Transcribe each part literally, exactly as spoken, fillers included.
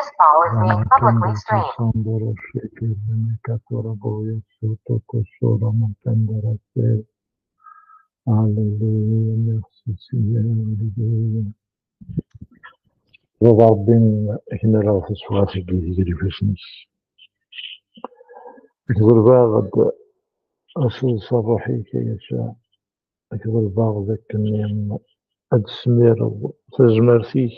This call is being publicly streamed. Alléluia, merci Seigneur, alléluia. Baba Ṛebbi, ad k-nerr taswiɛt-agi deg ifassen-ik. Nekk d lbaɣ-d aseḍsa ṛṛuḥ-ik, ay Yasuɛ. Nekk d lbaɣ d akken ad d-tesmireḍ tazmert-ik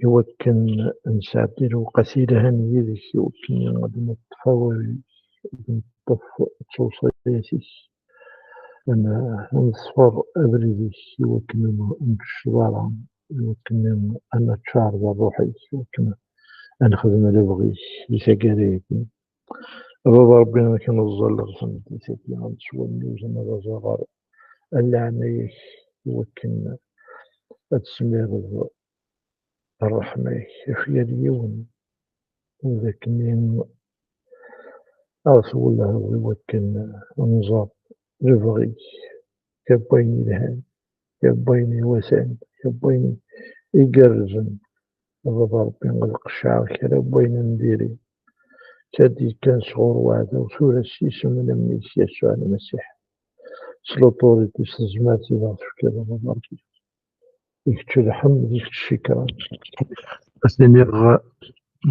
i wakken ad nesɛeddi lewqat yelhan yid-k, i wakken ad neṭṭef awal-ik, ad neṭṭef ttewṣayat-ik, ad n-, ad neṣfer abrid-ik i wakken ur nfeccel ara, i wakken ad neččar d ṛṛuḥ-ik, i wakken ad nexdem lebɣi-k di taggara-agi. A Baba Ṛebbi, akken ad ẓẓalleɣ tameddit-agi, ad nettwannuz, ad nerẓ aɣar, a leɛnaya-k, i wakken ad tesmireḍ ṛṛeḥma-k ɣef yal yiwen, u d akken ad twellheḍ i wakken ad nẓer lebɣi-k, kra n wayen yelhan, kra n wayen iwatan, kra n wayen igerrzen. A Baba Ṛebbi, ad qeccɛeɣ kra n wayen n diri, kra d-yekkan sɣur weɛdaw, tura s yisem n Mmi-k Yasuɛ Lmasiḥ, s l'autorité, s tezmert i d-aɣ-tefkiḍ, a Baba Ṛebbi. I kečč lḥemd, i kečč ccikra. Ad s-iniɣ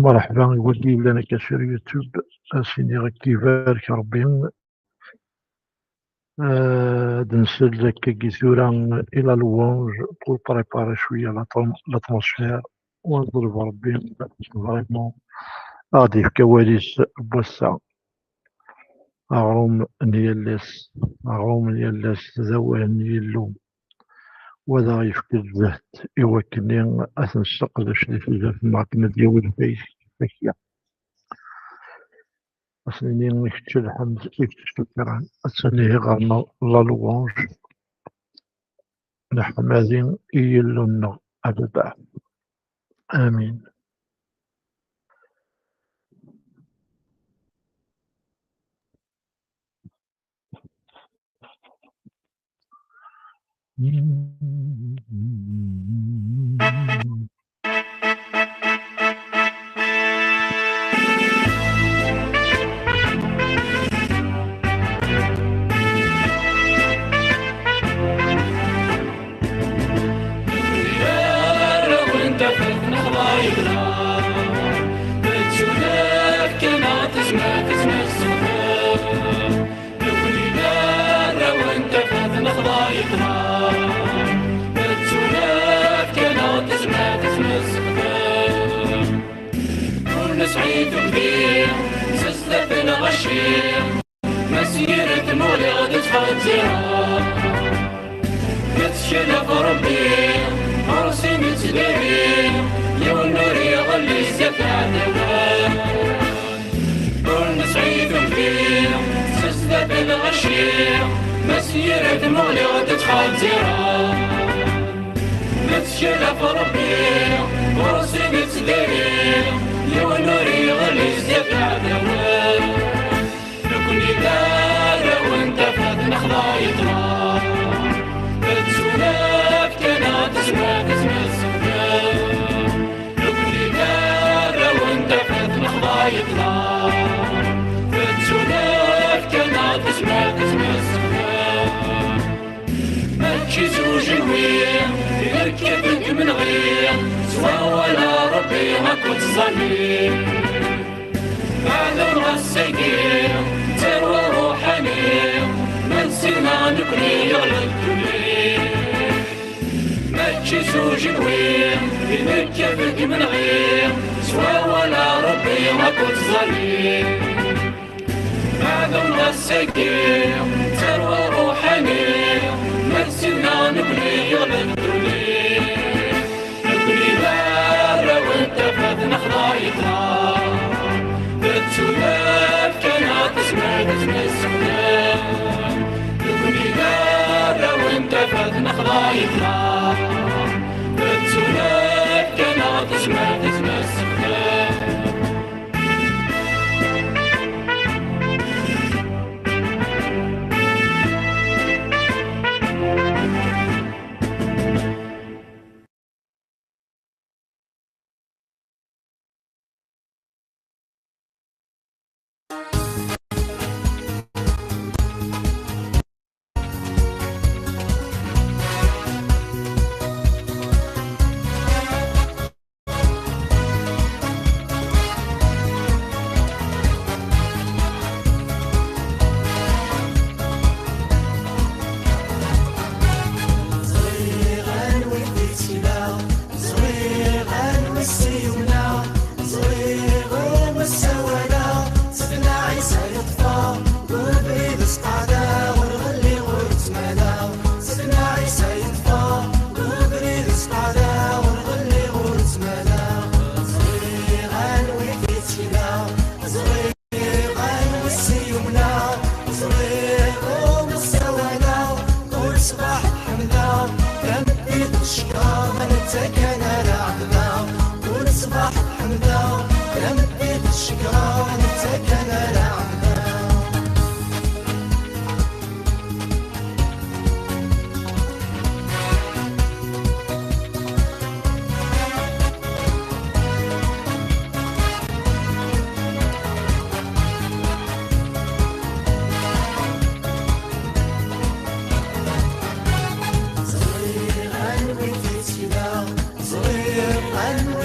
mṛeḥba i wagi yellan akka sur YouTube, ad s-iniɣ ad k-ibarek Ṛebbi. Eh, ad nsel akkagi tura i la louange pour préparer cwiya l'atom-, l'atmosphère, u ad neḍleb Ṛebbi vraiment ad ɣ-d-yefk awal-is n wass-a. Aɣrum n yal ass, aɣrum n yal ass d awal n Yillu, u ad aɣ-yefk zzehd i wakken ad t-nesseqdec di tudert-nneɣ akken ad yawi lfayda. Ad s-nini i kečč lḥemd, i kečč ccekran, ad s-nini ɣer-neɣ la louange. Neḥmadi i Yillu-nneɣ, a Baba. Amin. Nekkni d arraw n tafat, nexḍa yeṭṭmar. Nettunefk-aneɣ tezmert ad t-nessexdem. Ur nesɛi tugdi s zdat lɣaci, ma s yir tmuɣli ɣ-d-ttḥeǧǧireɣ. Nettkel ɣef Ṛebbi, ɣur-s i nettdari, yiwen ur iɣelli zdat leɛdawa. Ur nesɛi tugdi s zdat lɣaci, ma s yir tmuɣli ɣ-d-ttḥeǧǧireɣ. Nettkel ɣef Ṛebbi, ɣur-s i nettdari, yiwen ur iɣelli zdat leɛdawa. Nekkni d arraw n tafat, nexḍa yeṭṭmar. Tettunefk-aneɣ tezmert ad t-nessexdem. Nekkni d arraw n tafat, nexḍa yeṭṭmar. Tettunefk-aneɣ tezmert ad t-nessexdem. Mačči s ujenwi i nekkat deg imenɣi, s wawal n Ṛebbi akked tẓalli. Meɛlum ɣas-agi d tarwa ruḥani, ma nsiɣ-neɣ nekkni yeɣleb ddunni. Mačči s ujenwi i nekkat deg imenɣi, s wawal n Ṛebbi akked tẓalli. Meɛlum ɣas-agi d tarwa ruḥani, ma nsiɣ-neɣ nekkni yeɣleb ddunni. Nekkni d arraw n tafat, nexḍa yeṭṭmar. Tettunefk-aneɣ tezmert ad t-nessexdem. Nekkni d arraw n tafat, nexḍa yeṭṭmar. Tettunefk-aneɣ tezmert ad t-nessexdem.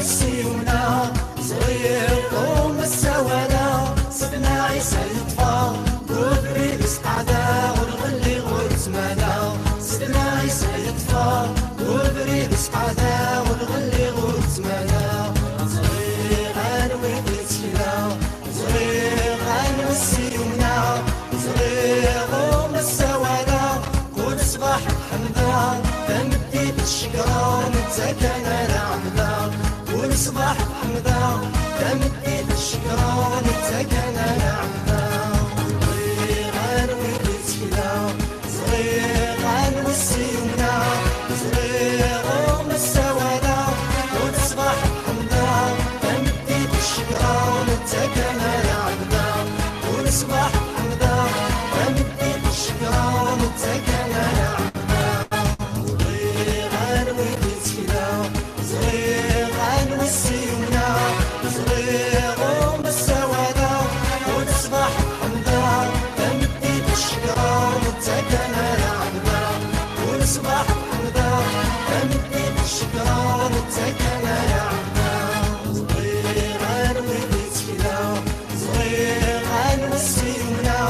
Siyuna, ẓriɣ ur messawaleɣ, Sidna Ɛisa yeṭṭef-aɣ, deg ubrid isqeɛdeɣ, ur ɣelliɣ ur ttmaleɣ. Sidna Ɛisa yeṭṭef-aɣ, deg ubrid isqeɛdeɣ, ur ɣelliɣ ur ttmaleɣ. Ẓriɣ anwi i ttekleɣ, ẓriɣ anwa s-yumneɣ, ẓriɣ ur messawaleɣ, kul ṣṣbeḥ ḥemdeɣ, tameddit ccekreɣ, netta kan ara ɛebdeɣ. Kul ṣṣbeḥ ḥemdeɣ, tameddit ccekreɣ, netta kan ara ɛebdeɣ. Ẓriɣ anwi i ttekleɣ, ẓriɣ anwa s-yumneɣ, ẓriɣ ur messawaleɣ, kul ṣṣbeḥ ḥemdeɣ, tameddit ccekreɣ, netta kan ara ɛebdeɣ. Kul ṣṣbeḥ ḥemdeɣ, tameddit ccekreɣ, netta kan ara ɛebdeɣ. Ẓriɣ anwi i ttekleɣ, ẓriɣ anwa s-yumneɣ, ẓriɣ ur messawaleɣ, kul ṣṣbeḥ ḥemdeɣ, tameddit ccekreɣ, netta kan ara ɛebdeɣ. Kul ṣṣbeḥ ḥemdeɣ, tameddit ccekreɣ, netta kan ara ɛebdeɣ. Ẓriɣ anwi i ttekleɣ, ẓriɣ anwa s-yumneɣ,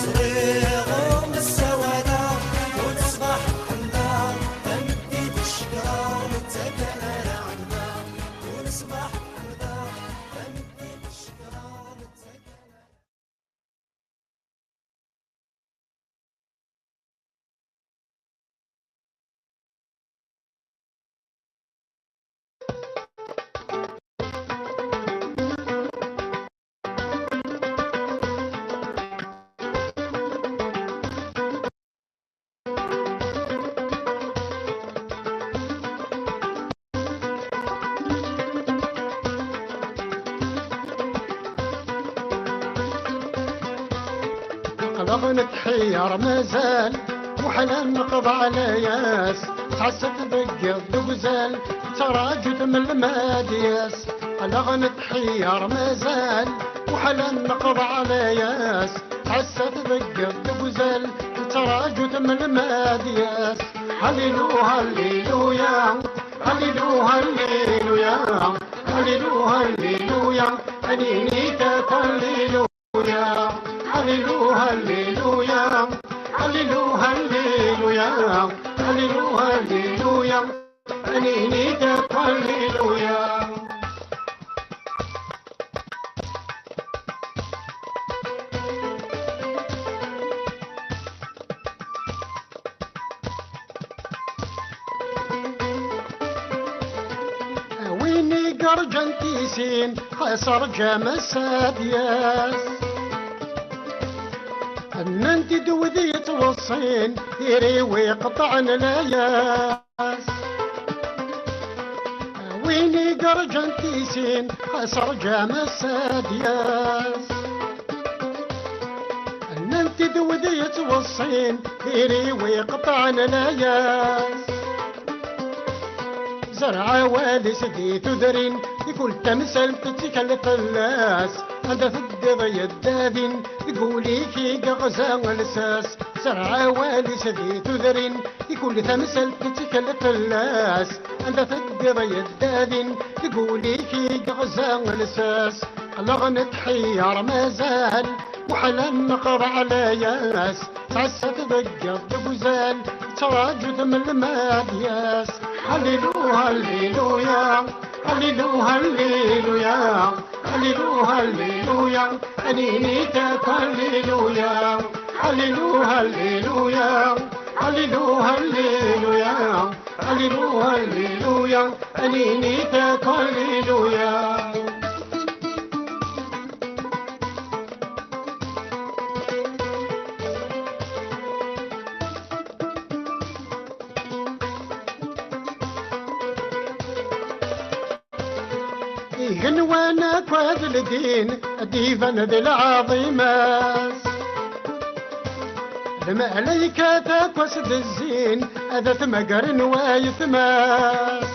ẓriɣ ur messawaleɣ, kul ṣṣbeḥ ḥemdeɣ, tameddit ccekreɣ, netta kan ara ɛebdeɣ. Kul ṣṣbeḥ ḥemdeɣ, tameddit ccekreɣ, netta kan ara Aql-aɣ netḥeyyeṛ mazal, weḥla neqḍeɛ layas, ttɛassa tbeggiḍ deg uzal, ttṛaǧu-t melmi ad d-yas. Aql-aɣ netḥeyyeṛ mazal, weḥla neqḍeɛ layas, ttɛassa tbeggiḍ deg uzal, ttṛaǧu-t melmi ad d-yas. Hallilu, halliluya, hallilu, halliluya, hallilu, halliluya, ad nini akk halliluya. Hallilu, halliluya, hallilu, halliluya, hallilu, halliluya, ad nini akk halliluya. A win i yerǧan tisin, xas rǧam ass ad d-yas. Nnan-t-id wid yettweṣṣin, tiriwi qeṭɛen layas. A win i yerǧan tisin, xas rǧam ass ad d-yas. Nnan-t-id wid yettweṣṣin, tiriwi qeṭɛen layas. Zerreɛ awal-is di tudrin, di kul tamsalt ttkel fell-as. Anda teddiḍ yedda din, deg wul-ik i yeɣza lsas. Zerreɛ awal-is di tudrin, di kul tamsalt ttkel fell-as. Anda teddiḍ yedda din, deg wul-ik i yeɣza lsas. Aql-aɣ netḥeyyeṛ mazal, weḥla neqḍeɛ layas, ttɛassa tbeggiḍ deg uzal, ttṛaǧu-t melmi ad d-yas. Hallilu, halliluya, hallilu, halliluya, hallilu, halliluya, ad nini akk halliluya. Hallilu, halliluya, hallilu, halliluya, hallilu, halliluya, ad nini akk halliluya. Igenwan akk ad ldin, ad d-iban di lɛaḍima-s. Lmalaykat akk ad s-d-zzin, ad t-magren wayetma-s.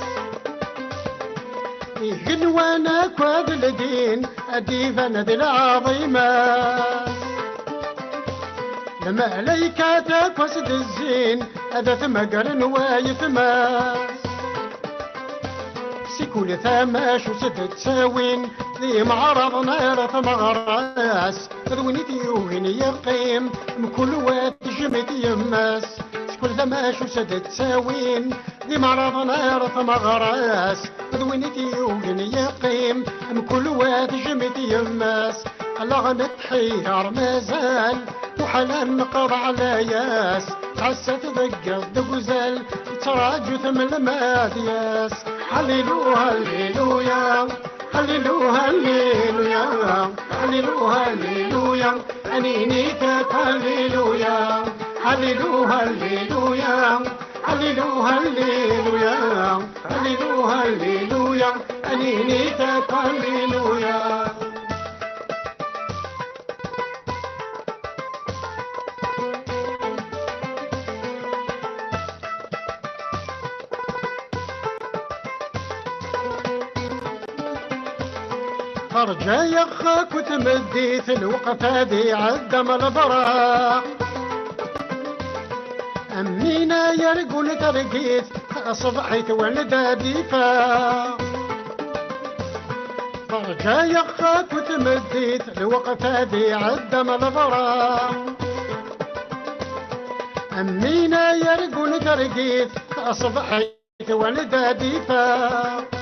Igenwan akk ad ldin, ad d-iban di lɛaḍima-s. Lmalaykat akk ad s-d-zzin, ad t-magren wayetma-s. Si kul tama acu s-d-ttawin, d imeɛraḍen ar tmeɣra-s, d win i t-yugin yeqqim, mkul wa tejjem-it yemma-s. Si kul tama acu s-d-ttawin, d imeɛraḍen ar tmeɣra-s, d win i t-yugin yeqqim, mkul wa tejjem-it yemma-s. Allaɣ netḥeyyeṛ mazal, muḥal ad neqḍeɛ layas, tɛessa tḍeggeḍ deg uzal, tettraǧu tmelmad yas. Hallilu, halliluya, hallilu, halliluya, hallilu, halliluya, ad nini-t akk halliluya. Hallilu, halliluya, hallilu, halliluya, hallilu, halliluya, ad nini-t akk halliluya. Terǧa-yaɣ akk tmeddit, lweqt ad iɛedda am lebraq. Am win ay argun targit, taṣebḥit wanda d-iffeɣ. Terǧa-yaɣ akk tmeddit, lweqt ad iɛedda am lebraq. Am win ay argun targit, taṣebḥit wanda d-iffeɣ.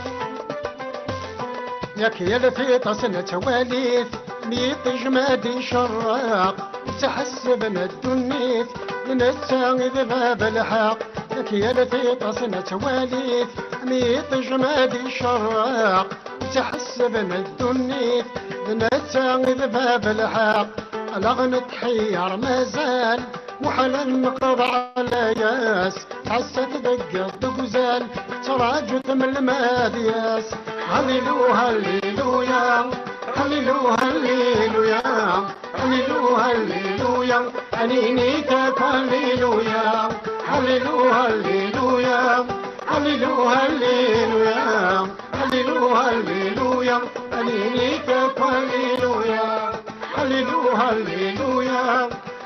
Yak yal tiṭ-as nettwali-t, mi iṭij ma d-icerreq, ttḥessben ddunit, d netta i d bab lḥeqq. Yak yal tiṭ-as nettwali-t, mi iṭij ma d-icerreq, ttḥessben ddunit, d netta i d bab lḥeqq. Allaɣ netḥeyyeṛ mazal, muḥal ad neqḍeɛ layas, tɛessa tḍeggeḍ deg uzal, tettraǧu tmelmad yas. Hallilu, halliluya, hallilu, halliluya, hallilu, halliluya, ad nini-t akk halliluya. Hallilu, halliluya, hallilu, halliluya, hallilu, halliluya, ad nini-t akk halliluya. Hallilu, halliluya,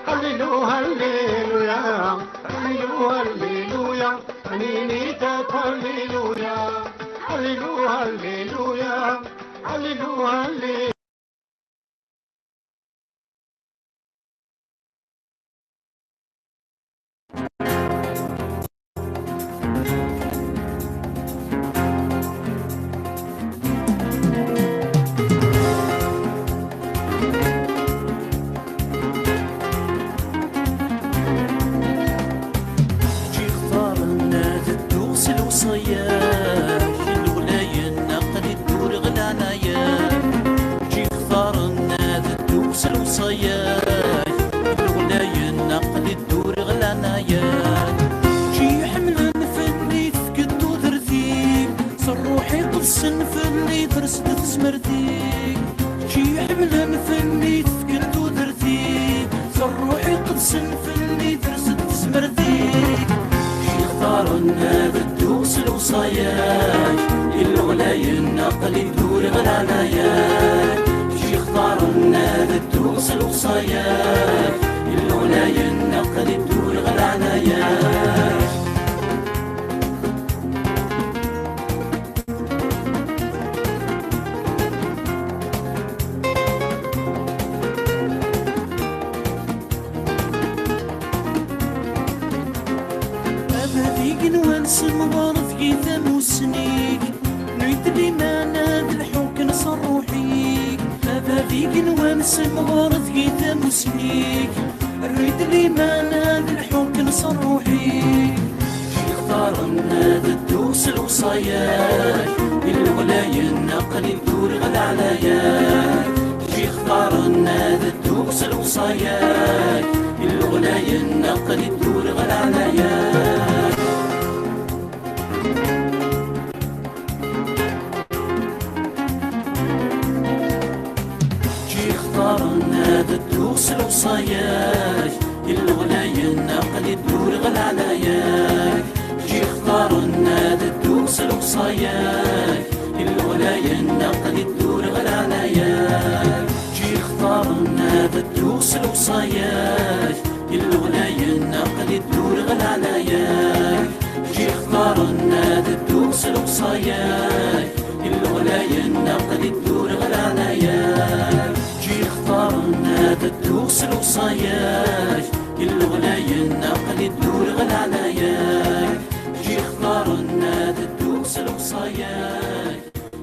hallilu, halliluya, hallilu, halliluya, ad nini-t akk halliluya. Hallilu, halliluya, hallilu, halliluya. Ǧǧiɣ ṭṭaren ad dduɣ s lewṣaya-k, ileɣlayen aql-i dduriɣ leɛnaya-k. Ǧǧiɣ ṭṭaren ad dduɣ s lewṣaya-k, ileɣlayen aql-i dduriɣ leɛnaya-k. Ǧǧi ḥemlen fell-i tefkiḍ tudert-im, s ṛṛuḥ iqedsen fell-i ters-d tezmert-ik. Ǧǧi ḥemlen fell-i tefkiḍ tudert-im, s ṛṛuḥ iqedsen fell-i ters-d tezmert-ik. Ixtaren ad dduɣ s lewṣaya-k, ileɣlayen aql-i dduriɣ leɛnaya-k. Ixtaren ad dduɣ s lewṣaya-k, ileɣlayen aql-i dduriɣ leɛnaya-k. Abad igenwan semɣer deg-i tamussni-k, rnu-yi-d liman ad lḥuken s ṛṛuḥ-ik. Abad igenwan semɣer deg-i tamussni-k, rnu-yi-d liman ad lḥuken s ṛṛuḥ-ik. Ixtaren ad dduɣ s lewṣaya-k, ileɣlayen aql-i dduriɣ leɛnaya-k. Ixtaren ad dduɣ s lewṣaya-k, ileɣlayen aql-i dduriɣ leɛnaya-k. Ǧǧiɣ ṭṭaren ad dduɣ s lewṣaya-k, ileɣlayen aql-i dduriɣ leɛnaya-k. Ǧǧiɣ ṭṭaren ad dduɣ s lewṣaya-k, ileɣlayen aql-i dduriɣ leɛnaya-k. Ǧǧiɣ ṭṭaren ad dduɣ s lewṣaya-k, ileɣlayen aql-i dduriɣ leɛnaya-k. Ǧǧiɣ ṭṭaren ad dduɣ s lewṣaya-k, i leɣlayen aql-i ddureɣ leɛnaya-k. Ǧǧiɣ ṭṭaren ad dduɣ s lewṣaya-k, i leɣlayen aql-i ddureɣ leɛnaya-k. Ǧǧiɣ ṭṭaren ad dduɣ s lewṣaya-k,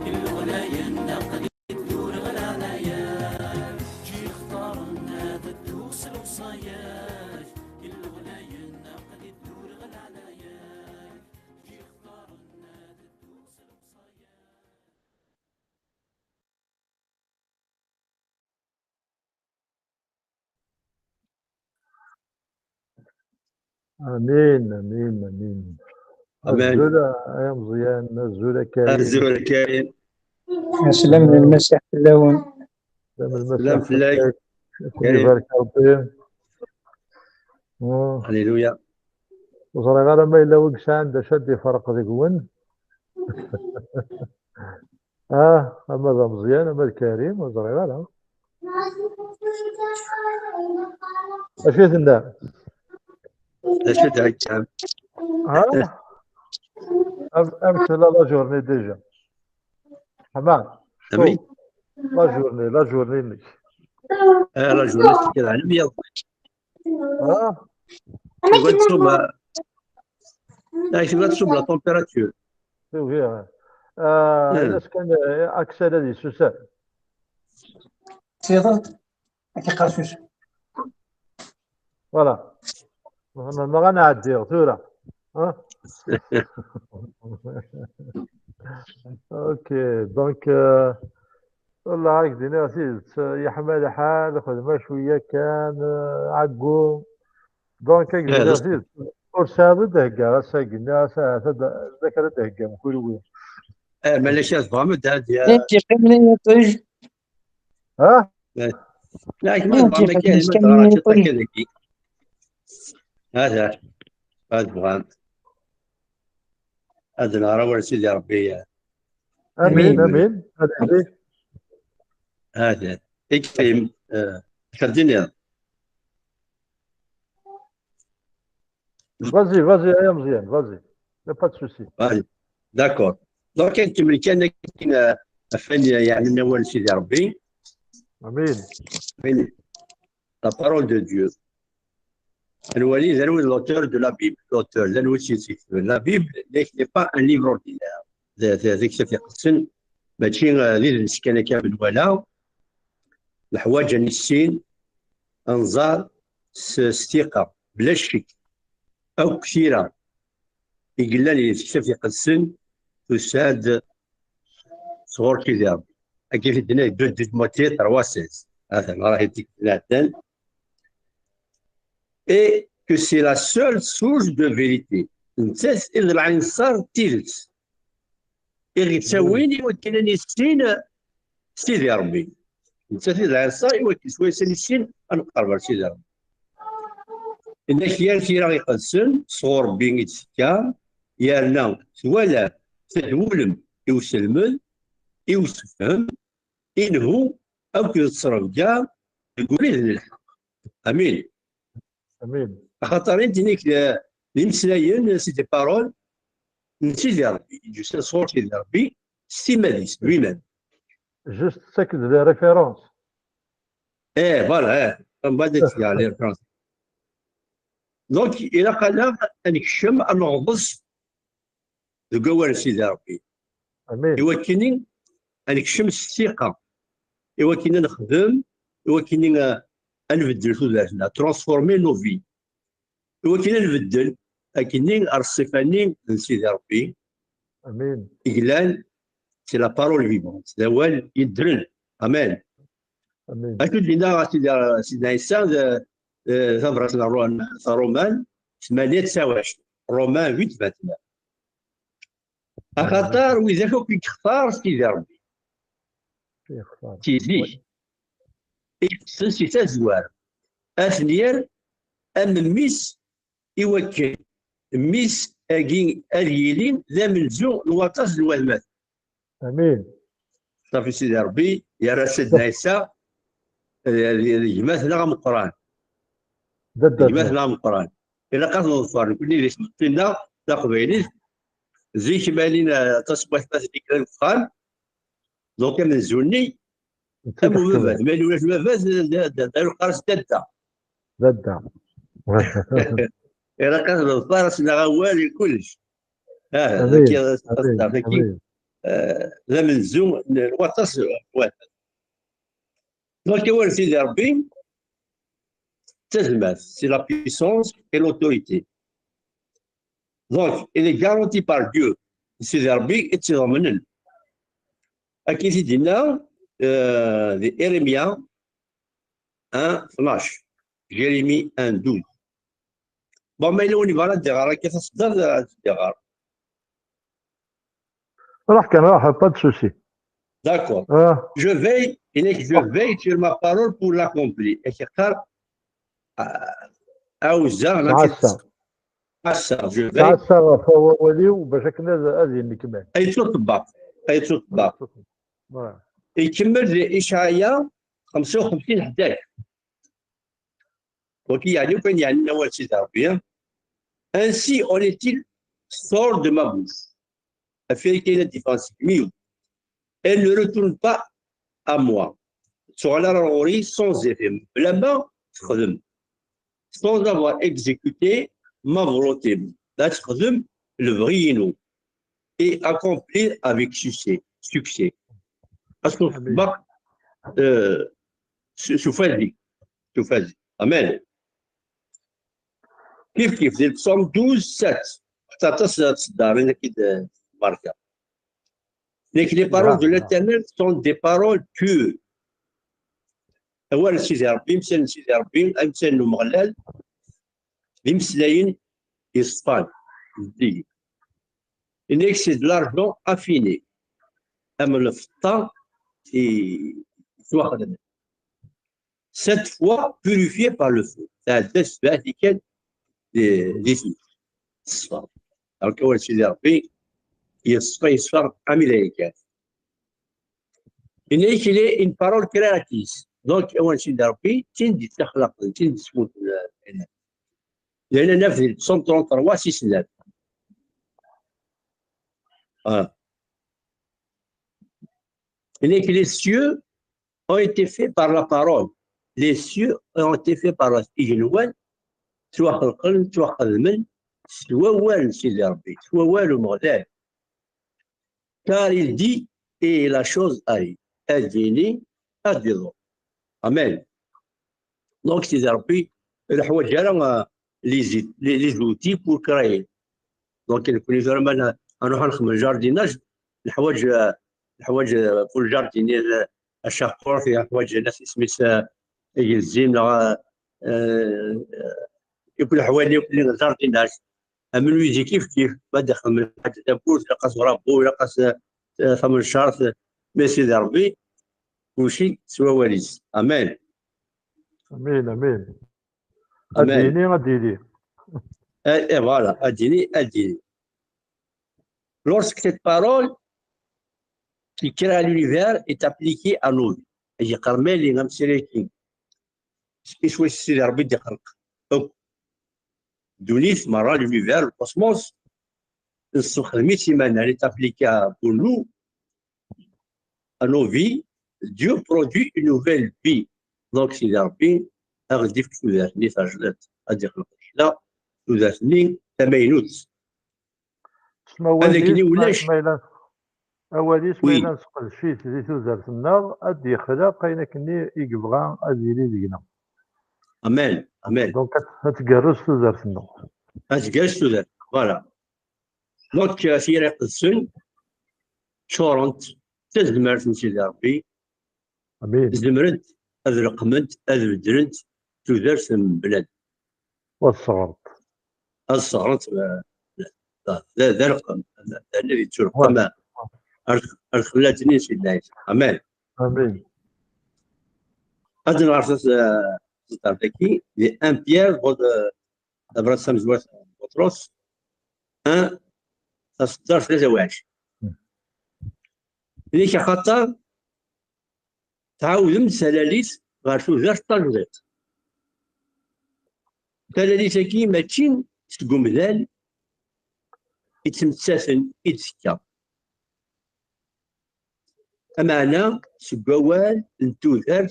i leɣlayen aql-i ddureɣ leɛnaya-k. Ǧǧiɣ ṭṭaren ad dduɣ s lewṣaya-k, i leɣlayen aql-i ddureɣ leɛnaya-k. Amin, amin, amin. Amin. Azul a Ameẓyan, azul a Karim. Azul a Karim. Aslam n Lmasiḥ fell-awen. Aslam n Lmasiḥ fell-ak. Ad ken-ibarek Rebbi. Alléluia. Ur ẓriɣ ara ma yella win yesɛan d acu ad d-ifreq deg-wen. Ah, ama d Ameẓyan, ama d Karim, ur ẓriɣ ara. Acu i tenna? Acu d-heggam? Ah? Am- Amek tella la journée déjà? Ḥma. Amek? La journée, la journée-nnek. Ah, la journée, c'est la lumière. Ah? Tuɣal tṣubb, ah, tuɣal tṣubb la température. Tugi, ah. Ah, hmm. Akken, eh, aksal ad yessusem. Tiḍelt, ad k-iqqerṣuc. Voilà. Ma, ma, ma ɣa nɛeddi tura. Hein? Ok, donc, euh, والله هاك دينا سيد، يحمى الحال، خدمة شوية كان، آه، عقو. Donc هاك دينا سيد، ur tesɛiḍ i d-theggaḍ ass-agi, nniɣ-as ahat ad, ad d-theggaḍ kunwi. Eh, ma la chaise vraiment, d-, d-, eh, tu peux me noter. Ha? Eh. La, ma, eh, tu peux me noter. Hada, ad bɣant. Ad nɣer awal Sidi Ṛebbi. Amin, amin. Ad Ṛebbi. Hada. Ikrim, eh, ad d-tiniḍ. Vas-y, vas-y, ay Ameẓyan, vas-y. Y a pas de souci. Vas-y. D'accord. Donc, ad nkemmel kan akken, eh, ɣef wayen yeɛnan awal n Sidi Ṛebbi. Amin. Amin. La parole de Dieu. Ad nwali d anwa l'auteur de la Bible. L'auteur, d anwa i tt-yeketben. La Bible n'est pas un livre ordinaire. D, d, d Aktabi Iqedsen, mačči, eh, d idles kan akka i nwala. Neḥwaǧ ad nissin, ad nẓer s, s tiqa, bla ccek. Akk tira i yellan di Tektabt Iqedsen, tusa-d sɣur Sidi Ṛebbi. Akka i d-tenna, deux Timothée trois seize. Atan, rah i d-, iɛeddan. Et que c'est la seule source de vérité. Nettat i d lɛinṣer n tidet i ɣ-ittawin i wakken ad nissin Sidi Ṛebbi. Nettat i d lɛinṣer i wakken s wayes ad nissin ad nqerreb ar Sidi Ṛebbi. Inna-k yal tira iqedsen sɣur Ṛebbi i d-tekka, yerna twala tedwulem i uselmed, i usefhem, i nnhu akked ttrebga deg ubrid n lḥeqq. Amin. Amin. Axaṭer i d-nini-k d, d imeslayen, c'est des paroles n Sidi Ṛebbi, yusa-d sɣur Sidi Ṛebbi s timmad-is, lui-même. Juste, c'est que des références. Eh, voilà, eh. Mbeɛd ad tt-geɣ les références. Donc, ilaq-aneɣ ad nekcem, ad neɣḍes deg wawal n Sidi Ṛebbi. Amin. I wakken ad nekcem s ssiqa, i wakken ad nexdem, i wakken, eh, ad nbeddel tudert-nneɣ, transformer nos vies. I wakken ad nbeddel akkenni ar ṣṣifa-nni n Sidi Ṛebbi. Amin. I yellan, c'est la parole vivante, d awal yeddren. Amen. Amin. Acu d-yenna Sidi, Sidna Ɛisa, d, d tabrat n Ṛu-, n Ṛuman, tmanya tesɛa u ɛecrin. Romains huit vingt-neuf. Axaṭer widak akk i yextar Sidi Ṛebbi. Yextar. Si zik. I yeṭṭsen si tazwara. Ad ten-yerr am mmi-s i wakken mmi-s-agi ad yili d amenzu n waṭas n watmaten. Amin. Ṣafi Sidi Ṛebbi yerra Sidna Ɛisa d, d, d gma-tneɣ ameqqran. D gma-tneɣ ameqqran. Ilaq ad t-neḍfer nekkni di tmetti-nneɣ, taqbaylit, zik ma lin, eh, aṭas n watmaten i yellan deg uxxam, donc amenzu-nni, am ubabat, ma yella ulac baba, d, d, d, d, yeqqar-as dadda. Dadda. Ilaq ad neḍfer, ad s-naɣ awal i kullec. Ah, amin, amin, amin. Eh, d amenzu n waṭas n watmaten. Donc, awal n Sidi Ṛebbi, d tazmert, c'est la puissance et l'autorité. Donc, il est garanti par Dieu. Sidi Ṛebbi i tt-iḍemnen. Akken i t-id-yenna, euh, di Irimya un tnac, Jérémie un douze. Bon, ma yella win yebɣan ad d-iɣer akka taseddart, ad d-iɣer. Ruḥ kan, ruḥ, pas de souci. D'accord. Ah. Je veille, il est que je veille sur ma parole pour l'accomplir. Et c'est ça, euh, Aouza, ttɛassa. Ttɛassa, je veille. Ttɛassa ɣef wawal-iw, bac akken ad, ad yennekmal. Ay ttutebba, ay ttutebba. Ouais. Ikemmel di Icɛaya xemsa u xemsin ḥdac. Waki yeɛni kan yeɛni awal Sidi Ṛebbi, hein. Ainsi en est-il sort de ma bouche. Affaire qui est la défense mieux. Elle ne retourne pas à moi. Ttuɣal ara ɣur-i sans effet. Blama texdem. Sans avoir exécuté ma volonté. La texdem lebɣi-inu. Et accomplir avec succès. Succès. Parce que, amin. Bah, euh, s, s ufadi. S ufadi. Amen. Kif kif, di Psaume douze sept. Aṭas n tseddarin akka i d-, barka. Donc, les paroles de l'Éternel sont des paroles pures. Awal n Sidi Ṛebbi, amsal n Sidi Ṛebbi, amsal n Umeɣlal, d imeslayen yeṣfan, zeddigen. Yenna-k c'est de l'argent affiné. Am lfeṭṭa i yettwaxedmen. Cette fois purifiée par le feu. Tɛedda s tebɛat kan di, di tmurt. Teṣfa. Donc, awal n Sidi Ṛebbi yeṣfa, yeṣfa am ilaykat. Yenna-k il est une parole créatrice. Donc, awal n Sidi Ṛebbi, d tin d-yettaxlaqen, d tin d-yesmuten, eh, llan naf di cent trente-trois, six neuf. Voilà. Yenna-k les cieux ont été faits par la parole. Les cieux ont été faits par la, igenwan ttwaxelqen, ttwaxedmen s wawal n Sidi Ṛebbi, s wawal Umeɣlal. Car il dit et la chose arrive. Ad d-yini, ad d-iḍru. Amen. Donc, Sidi Ṛebbi, ur neḥwaǧ ara, euh, les, les, les outils pour créer. Donc, nekkni tura ma n-, ad nruḥ ad nexdem jardinage, neḥwaǧ, euh, neḥwaǧ, euh, pour le jardinier, euh, acaqur, neḥwaǧ, euh, isem-is, euh, igelzim, neɣ, euh, euh, yakk leḥwal yakk n jardinage. Am menuisier kif kif, ma d-ixdem lḥaǧa tawwurt, ilaq-as urabu, ilaq-as, eh, tamecart, mais Sidi Ṛebbi, kulci s wawal-is. Amen. Amin, amin. Amen. Ad d-yini, ad d-yini. Eh, eh, voilà, ad d-yini, ad d-yini. Lorsque cette parole qui crée l'univers est appliquée à nos vies. Yeqqar ma yella amsiraki s wacu Sidi Ṛebbi d-ixleq akk ddunit, merra, l'univers, le cosmos, nessexdem-itt iman-nneɣ, elle est appliquée pour nous, à nos vies, Dieu produit une nouvelle vie. Donc, Sidi Ṛebbi, ad ɣ-d-ifk tudert-nni tajdiṭ, ad d-ixleq kra, tudert-nni tamaynut. S ma ad akken i ulac. Ma yella, awal-is, ma yella nesqedc-it di tudert-nneɣ, ad d-yexleq ayen akken i yebɣa ad yili deg-neɣ. Amen, amen. Donc, ad, ad tgerrez tudert-nneɣ. Ad tgerrez tudert, voilà. Donc, euh, tira iqedsen, ččurent d tazmert n Sidi Ṛebbi. Amin. Zemrent ad leqqment, ad beddlent tudert n bnadem. Ad sseɣrent. Ad sseɣrent, eh, d, d, d aleqqem, d, d anadi yettuleqqem ar, ar txellalt-nni n Sidna Ɛisa. Amen. Amin. Ad nɣer tas-, eh, taseddart-agi, di un Pierre, bud, eh, tabrat tamezwarut n Buṭrus, un, taseddart tlata u ɛecrin. Yak axaṭer tɛawdem talalit ɣer tudert tajdiṭ. Talalit-agi mačči seg umdan, yettmettaten i d-tekka. Ameɛna seg wawal n tudert,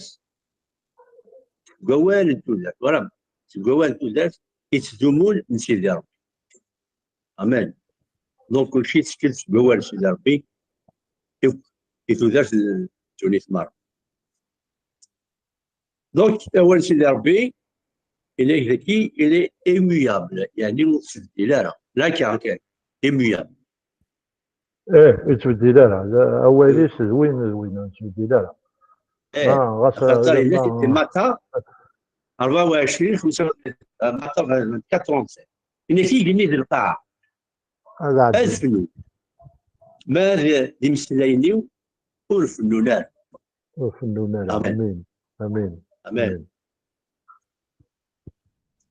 seg wawal n tudert, wala, seg wawal n tudert yettdumun n Sidi Ṛebbi. Amen. Donc, kulci yettkel seg wawal n Sidi Ṛebbi, i, i tudert n ddunit merra. Donc, awal n Sidi Ṛebbi, il est, il est immuable, yeɛni ur yettbeddil ara. Laka, immuable. Ih, ur yettbeddil ara. Awal-is d win, d win, ur yettbeddil ara. Eh, ɣas, axaṭer yella di Mata rebɛa u ɛecrin, xemsa u tlatin, Mata vingt-quatre trente-sept. Yenna-k igenni d lqaɛa. Ad fnun. Ma d imeslayen-iw ur fennun ara. Ur fennun ara. Amin. Amin. Amin.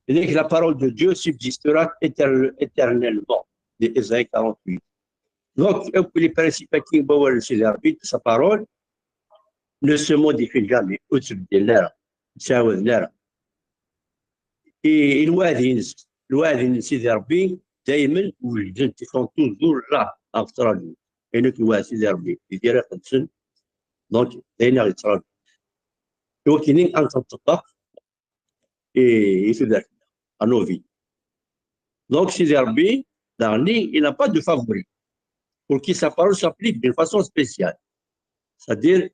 Yenna-k la parole de Dieu subsistera éternellement, di Isaïe quarante-huit. Donc, akk les principes-agi n wawal n Sidi Ṛebbi, de sa parole, ne se modifient jamais, ur ttbeddilen ara, ur ttɛawaden ara. I, i lweɛd-ines, lweɛd n Sidi Ṛebbi, daymen wejdent, ils sont toujours là, ɣef ttṛaǧun. Ayen akk lweɛd Sidi Ṛebbi, di Tira Iqedsen, donc, d ayen aɣ-yettṛaǧun. I wakken ad nṭeṭṭeq i, i tudert-nneɣ, à nos vies. Donc, Sidi Ṛebbi, daɣen, il n'a pas de favori. Pour qui sa parole s'applique d'une façon spéciale. C'est-à-dire,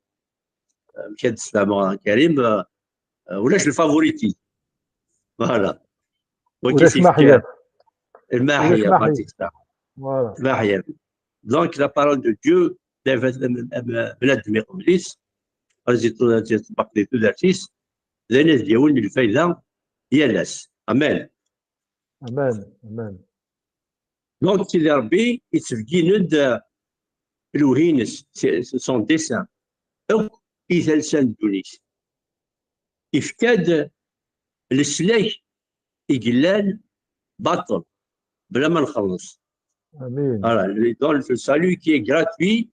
euh, amek ad d-sfehmeɣ, Karim, euh, euh, ulac le favoritisme. Voilà. Ulac maḥyaf. Lmaḥyaf, voilà. Lmaḥyaf. Donc, la parole de Dieu, bnadem iqbel-itt, ad yeṭṭebbaq di tudert-is, d ayen ad d-yawin lfayda yal ass. Amen. Amen, amen. Donc, Sidi Ṛebbi yettbeggin-d, euh, lewhi-ines, son dessein, akk i talsa n ddunit. Ifka-d leslak i yellan baṭel, bla ma nxelleṣ. Amin. Voilà, dans le salut qui est gratuit,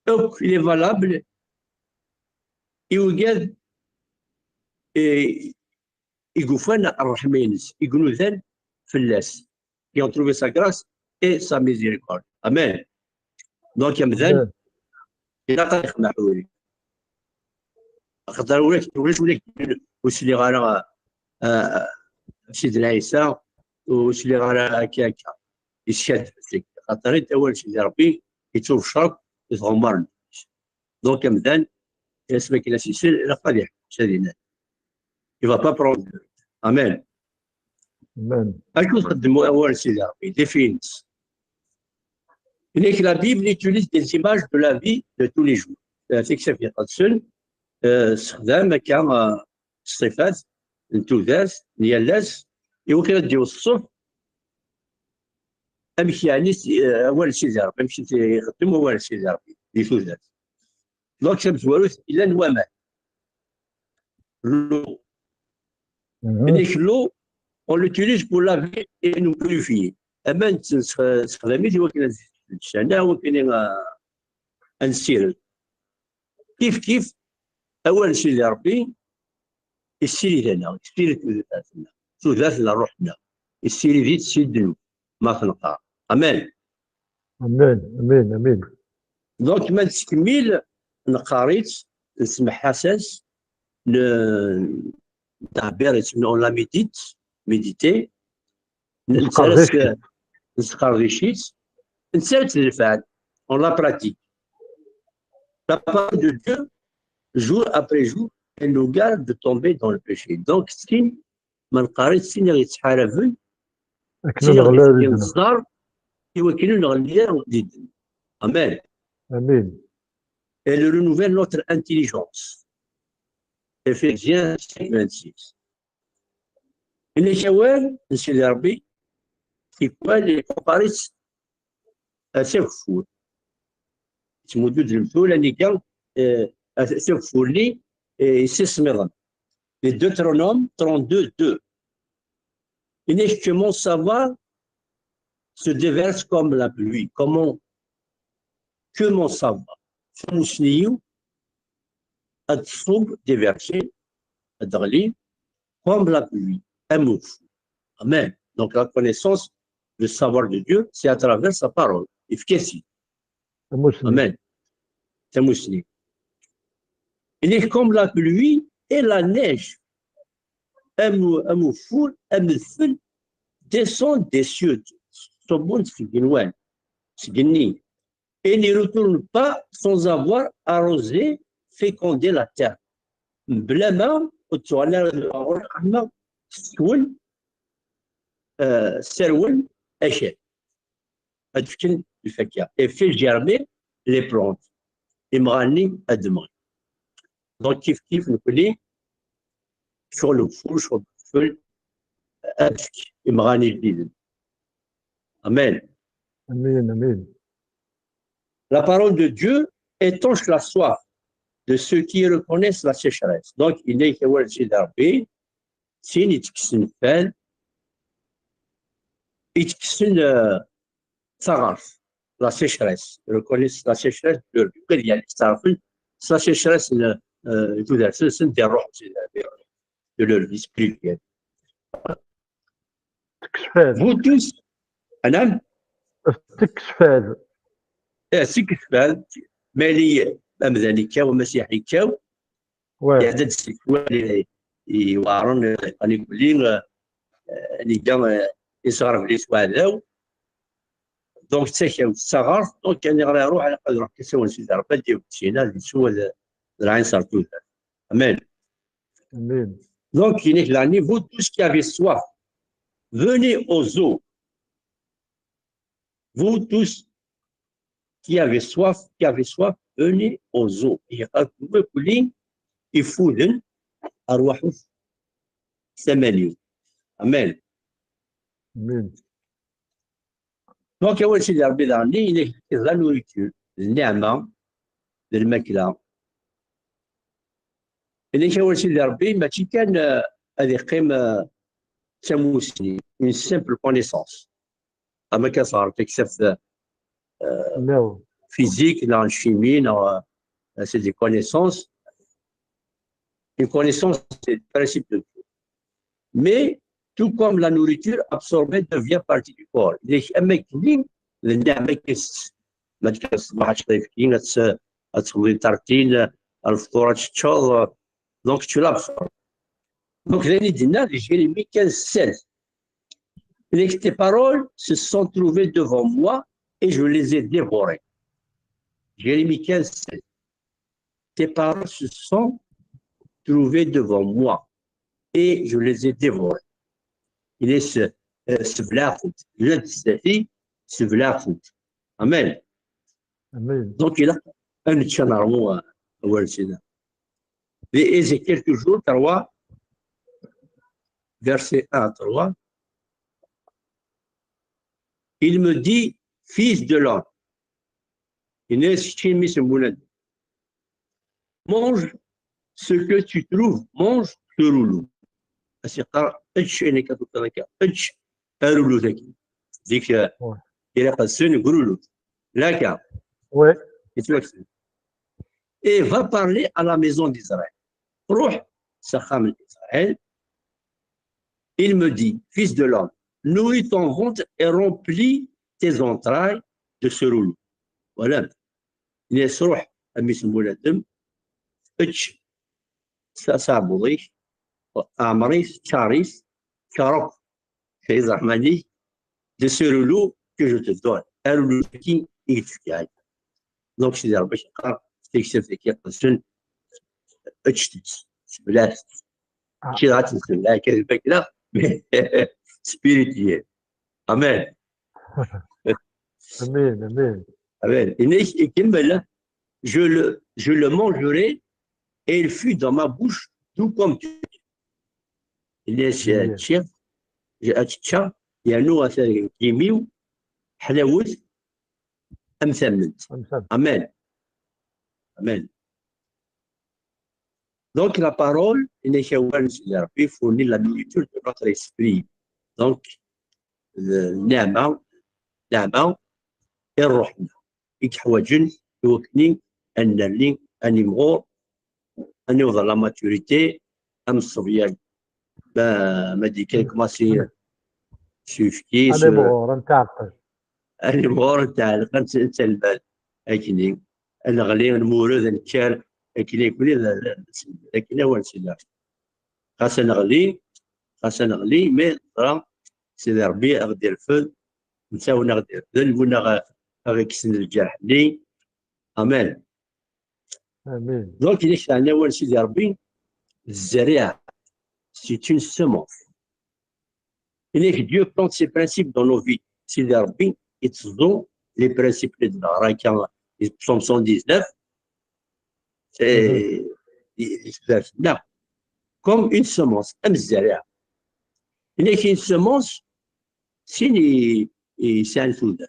akk, il est valable i wigad, eh, i yufan ṛṛeḥma-ines, i inudan fell-as, qui ont trouvé sa grâce et sa miséricorde. Amen. Donc, amdan, ilaq ad ixmeɛ ḥuri. Axaṭer ulac, ulac, ulac, ur sliɣ ara, ah, Sidna Ɛisa, ur sliɣ ara akka, akka. Yeskad fell-ak. Axaṭer awal Sidi Ṛebbi yettubeccer akk i tɣemmar-nnes. Donc, amdan, asmi akken ad s-isel, ilaq ad iḥewwes ad inadi. Il va pas prendre. Amen. Amen. Acu txeddem awal Sidi Ṛebbi? Défi-ines. Yenna-k, la Bible utilise des images de la vie de tous les jours. Euh, Tiksabt Iqedsen, euh, tessexdam akka, euh, ṣṣifat n tudert n yal ass, i wakken ad d-iweṣṣef amek yeɛni, eh, awal Sidi Ṛebbi, amek i t-ixeddem wawal Sidi Ṛebbi di tudert. Donc, tamezwarut, llan waman. L'eau. Mhm. Yenna-k, l'eau, on l'utilise pour laver et nous purifier. Aman nessexdam-it i wakken ad nessexdam, i wakken, eh, ad nessired. Kif kif, awal n Sidi Ṛebbi yessirid-aneɣ, yessirid tudert-nneɣ, tudert n ṛṛuḥ-nneɣ, yessirid-itt si ddnub, ma t-neqqar. Amen. Amin, amin, amin. Donc, ma nettkemmil, neqqar-itt, nesmeḥ-as-as, ne-, nettɛebbir-itt, on la médite, méditer, Nesqerdec-itt. Nesqerdec-itt, nettarra-tt d lfeɛl, on la pratique. La parole de Dieu, jour après jour, elle nous garde de tomber dans le péché. Donc, tkin, ma neqqar-itt, d tin i ɣ-yettḥaraben, d Akken tin i ur neɣli ara di ddnub. ɣ-d-yettẓar, i wakken ur neɣli ara di ddnub. Amen. Amin. Elle renouvelle notre intelligence. Éphésiens cinq vingt-six. Yenna-k awal n Sidi Ṛebbi, tikwal yeqqar-itt ar tageffurt. Yettmuddu-d lemtul, aniga, eh, ar tageffurt-nni, eh, yessismiḍen. Di Deutéronome trente-deux deux. Yenna-k, que mon savoir se déverse comme la pluie. Comment, que mon savoir, tamussni-iw ad tṣubb, déverser, ad d-teɣli, comme la pluie, am ugeffur. Amen. Donc, la connaissance le savoir de Dieu, c'est à travers sa parole. Efk-as-it. Amen. Tamusni. Il est comme la pluie et la neige. Am, am ufur, am udfel, descendent des cieux. Ttṣubbun-d seg igenwan, seg igenni. Et ne retournent pas sans avoir arrosé, fécondé la terre. Mebla ma ur ttuɣal ara d lɣaɣur ama ssekwen, euh, serwen akal. Ad fken lfakya. Et fait germer les plantes. Imɣan-nni ad mmɣen. Donc, kif kif nekni, ccɣel ufur, ccɣel ufur, ad fk imɣan ijdiden. Amen. Amen, amen. La parole de Dieu étanche la soif de ceux qui reconnaissent la sécheresse. Donc, il est que Sidi Rabbi, sin ittekksen fad, ittekksen, euh, taɣert, la sécheresse, reconnaissent la sécheresse de leur cœur, yani, steɛṛfen s la sécheresse n, euh, tudert-nsen, di ṛṛuḥ-nsen, de leur vie spirituelle. Tekkes fad. Vous tous, anam? Tekkes fad. Eh, tekkes fad. Ma yella amdan ikkaw, amasiḥi ikkaw, ouais, iɛedda-d seg wal iweɛren, eh, ad yegli, eh, eh, ad iga, eh, isɣerbel-is uɛdaw. Donc, d takawt, d taɣert, donc, aniɣer iruḥ, ad iruḥ kan s awal n Sidi Ṛebbi, ad d-yawi ccina, ad yessu, ad, d lɛinṣer n tudert. Amen. Amen. Donc, il est là, vous tous qui avez soif, venez aux eaux. Vous tous qui avez soif, qui avez soif, venez aux eaux. Iqqar-d, wekli ifuden, arwaḥut s aman-iw. Amen. Amen. Donc, awal Sidi Ṛebbi daɣen, il est la nourriture, d nneɛma, d lmakla. Il est awal Sidi Ṛebbi, mačči kan, euh, ad iqqim, euh, d tamusni, une simple connaissance. Am akka sɣer taksabt, euh, physique, neɣ n chimie, neɣ, euh, c'est des connaissances. Une connaissance, c'est le principe de tout. Mais, tout comme la nourriture absorbée devient partie du corps. Il est am akken d nneɛma kan, ma d-tekker ṣṣbeḥ ad teččeḍ ayefki, ad tt-, ad txedmeḍ tartine, lefṭur ad teččeḍ, donc tu l'absorbes. Donc, d ayen i d-yenna di Jérémie quinze seize. Tes paroles se sont trouvées devant moi et je les ai dévorées. Jérémie quinze seize. Tes paroles se sont trouvées devant moi et je les ai dévorées. Il est ce, euh, ce blafut, le ce blafut. Amen. Amen. Donc, il a un chien à, euh, ouais, c'est là. Et Ézéchiel toujours, trois, verset un à trois. Il me dit, fils de l'homme, il est chimiste, mange ce que tu trouves, mange ce rouleau. As-yeqqar, ečč ayen akka tufiḍ akka, ečč arulu-agi. Zik, euh, ouais, ilaq ad sen grulu. Laka. Ouais. Yettwakkes. Et va parler à la maison d'Israël. Ruḥ s axxam n Israël. Il me dit, fils de l'homme, nourris ton ventre et remplis tes entrailles de ce rouleau. Voilà. Ini-as, ruḥ, a mmi-s n bunadem, ečč s-, s aɛebbuḍ-ik, ɛmer-it, ččar-it, ččar akk, kra iẓerman-ik, de ce rouleau que je te donne. Arulu-agi i k-d-fkiɣ. Donc, Sidi Ṛebbi yeqqar, s teksabt-agi iqedsen, ečč-tt, sebleɛ-tt. Ah. Mačči dɣa ad tt-nsebleɛ kan d lmakla, mais spirituel. Amen. Amen, amen. Amen. Yenna-k, ikemmel, je le, je le mangerai et il fut dans ma bouche doux comme du miel. Yenna-as, amen, ččiɣ, ad ččeɣ, yernu atan deg imi-w ḥlawet am tamment. Am tamment. Amen. Amen. Donc, la parole, yenna-k awal n Sidi Ṛebbi, fournit la nourriture de notre esprit. Donc, d nneɛma, nneɛma i ṛṛuḥ-nneɣ i yeḥwaǧen i wakken ad nerni, ad nimɣur, ad niweḍ ɣer la maturité, am ṣṣebyan. Ma, ma d-yekker commencé s uyefki, s animɣur n tɛeqqel. Animɣur n tɛelqa n talmal. Akkenni, ad neɣli, ad nmured, ad nekker, akkenni, akkenni, d, d, d, akken awal sila. Xas ad neɣli, xas ad neɣli, mais neẓra Sidi Ṛebbi ad ɣ-d-irfed, netta win ad ɣ-d-irfden, win ad ɣ-, ad ɣ-ikksen lǧerḥ-nni. Amen. Amin. Donc, il est un awal Sidi Ṛebbi, zzerriɛa, c'est une semence. Il est que Dieu plante ses principes dans nos vies. Sidi Ṛebbi, il est dans les principes de la Psaume cent dix-neuf, c'est, il, il, il, là, comme une semence, am zzerriɛa. Il est qu'une semence, sin i, i sɛan tudert.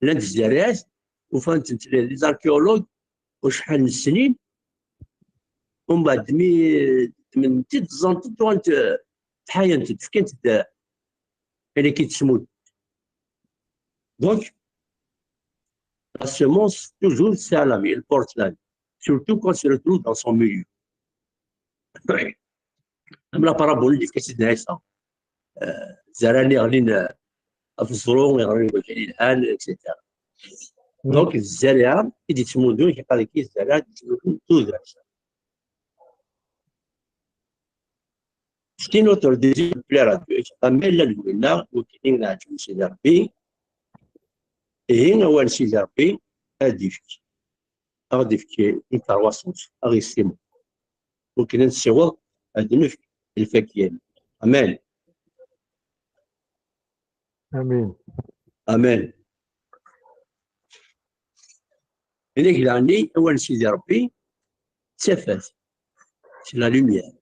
Llant zzerriɛat, ufan-tent les archéologues, acḥal n snin, umbeɛd mi ddment-id, ẓẓant-tent, uɣalent, ttḥayant-tent, fkant-d, ayen akka i tesmud. Donc, la semence, toujours, c'est à la vie, elle porte la vie. Surtout quand elle se retrouve dans son milieu. Am la parabole i d-yefka Sidna Ɛisa. Euh, zzerriɛa-nni ɣlin, euh, ɣef uẓru, ɣlin deg wakken yelhan, et cetera. Donc, zzerriɛa i d-yettmudun, yeqqar-ik zzerriɛa i d-yettmudun tudert. C'est notre désir de plaire à Dieu. Am ayen llan deg winna, ur d-nnin neɛǧeb Sidi Ṛebbi. Ihi, awal Sidi Ṛebbi, ad d-ifk, ad d-ifk une croissance, ad ɣ-yessimeḍ. Ur kan ad nessiweḍ, ad d-nefk lfakya. Amen. Amin. Amen. Inek daɣen, awal n Sidi Ṛebbi, d tafat, c'est la lumière.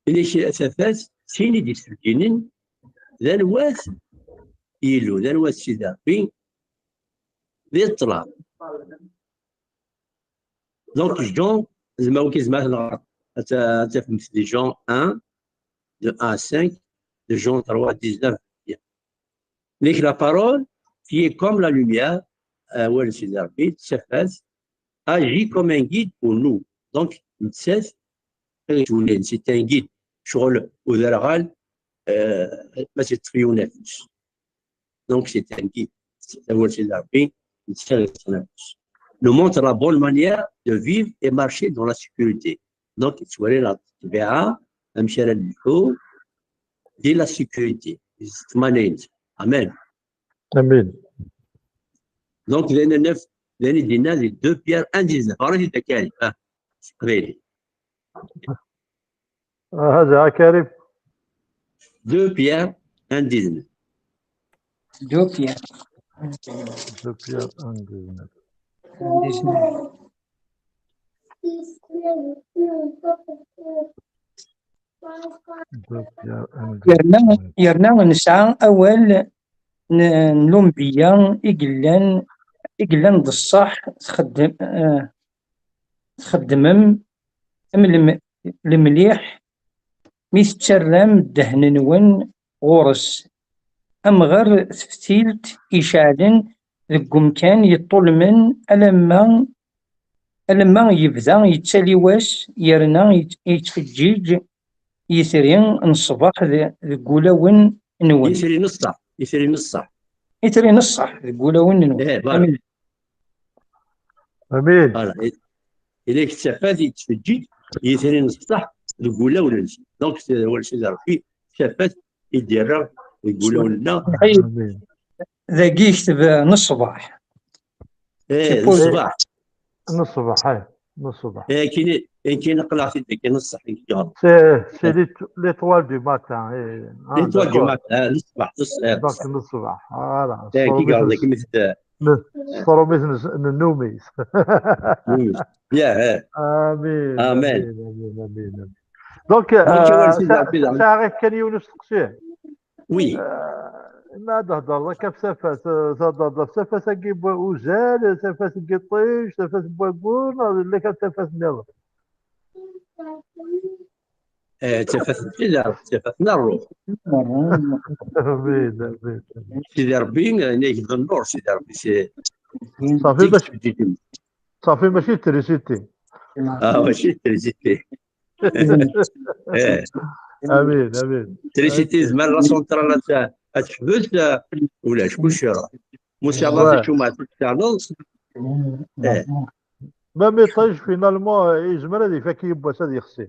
Inek tafat, d tin i d-yesbegginen d anwa-t Yillu, d anwa-t Sidi Ṛebbi, di ṭṭlam. Donc, Jean, zma wi k-izmer ad nɣer, ad ta-, ad tafemt di Jean un, de un à cinq, de Jean trois, dix-neuf. Inek la parole, qui est comme la lumière, euh, awal n Sidi Ṛebbi, d tafat, agit comme un guide pour nous. Donc, nettat, c'est un guide. Ccɣel uderɣal, euh, ma teṭṭef yiwen afus. Donc, c'est un guide. C'est awal Sidi Ṛebbi, nettat, nous montre la bonne manière de vivre et marcher dans la sécurité. Donc, yettwali la ṭṭbiɛa, amek ara nleḥḥu di la sécurité, di ṭṭmaninet. Amen. Amin. Donc, d ayen naf, d ayen i d-yenna di deux Pierre un dix-neuf. Ɣer-it-id a Karim, ah, s teqbaylit. Ah, hada a Karim. Deux Pierre un dix-neuf. Deux Pierre. Deux Pierre un dix-neuf. Un dix-neuf. Deux Pierre un dix-neuf. Yerna, yerna nesɛa awal n, n Lumbiya i yellan, i yellan d ṣṣeḥ, txeddem, eh, txeddmem am lem-, lemliḥ mi tettarram ddehn-nwen ɣur-s, amɣer teftilt iceɛlen deg umkan yeṭṭulmen alamma, alamma yebda yettali wass yerna yet-, yettfeǧǧiǧ yitri n ṣṣbeḥ de-, deg wulawen-nwen. Yitri n ṣṣeḥ, yitri n ṣṣeḥ. Yitri n ṣṣeḥ deg wulawen-nwen. Eh, voilà. Amin. Amin. Voilà. I-, ila k tafat yettfeǧǧiǧ yitri n ṣṣeḥ deg wulawen-nsen. Donc, c'est awal Sidi Ṛebbi, tafat i d-yerra deg wulawen-nneɣ. Amin. Dagi yekteb n ṣṣbeḥ. Eh, n ṣṣbeḥ. N ṣṣbeḥ, eh, n ṣṣbeḥ. Eh, kini, eh, kini aql-aɣ-t-id dagi n ṣṣeḥ, i yeɣleḍ. C'est, c'est l'ét-, l'étoile du matin, eh. Ah, l'étoile du matin, eh, n ṣṣbeḥ, n ṣṣbeḥ. Donc, n ṣṣbeḥ, voilà. Eh, ki yeɣleḍ, akken mi t-, n-, ṣṣrumit n, n nnum-is. Nnum-is. Ya, eh. Amin, amin, amin, amin, amin. Donc, donc, euh, awal Sidi Ṛebbi daɣen. Sɛiɣ kan yiwen usteqsi. Oui. Euh, ma ad d-hedreḍ akka ɣef tafat, euh, ad d-hedreḍ ɣef tafat-agi n wa-, uzal, tafat n yiṭij, tafat n waggur, neɣ yella kan tafat nniḍen? Eh, tafat n tafat n ṛṛuḥ. Amin, amin, amin. Sidi Ṛebbi, eh, nnig d nnur, Sidi Ṛebbi, c'est صافي، باش صافي، ماشي تريسيتي. Ah, mačči d trisiti. Eh. Amin, amin. Trisiti tezmer la centrale ad, ad teḥbes, eh, ulac, kullec iruḥ. Musi Allah, ouais, tičumaɛt ur tettaɛneḍ. Eh. Même iṭij, finalement, eh, yezmer ad ifak yiwwas ad yexsi.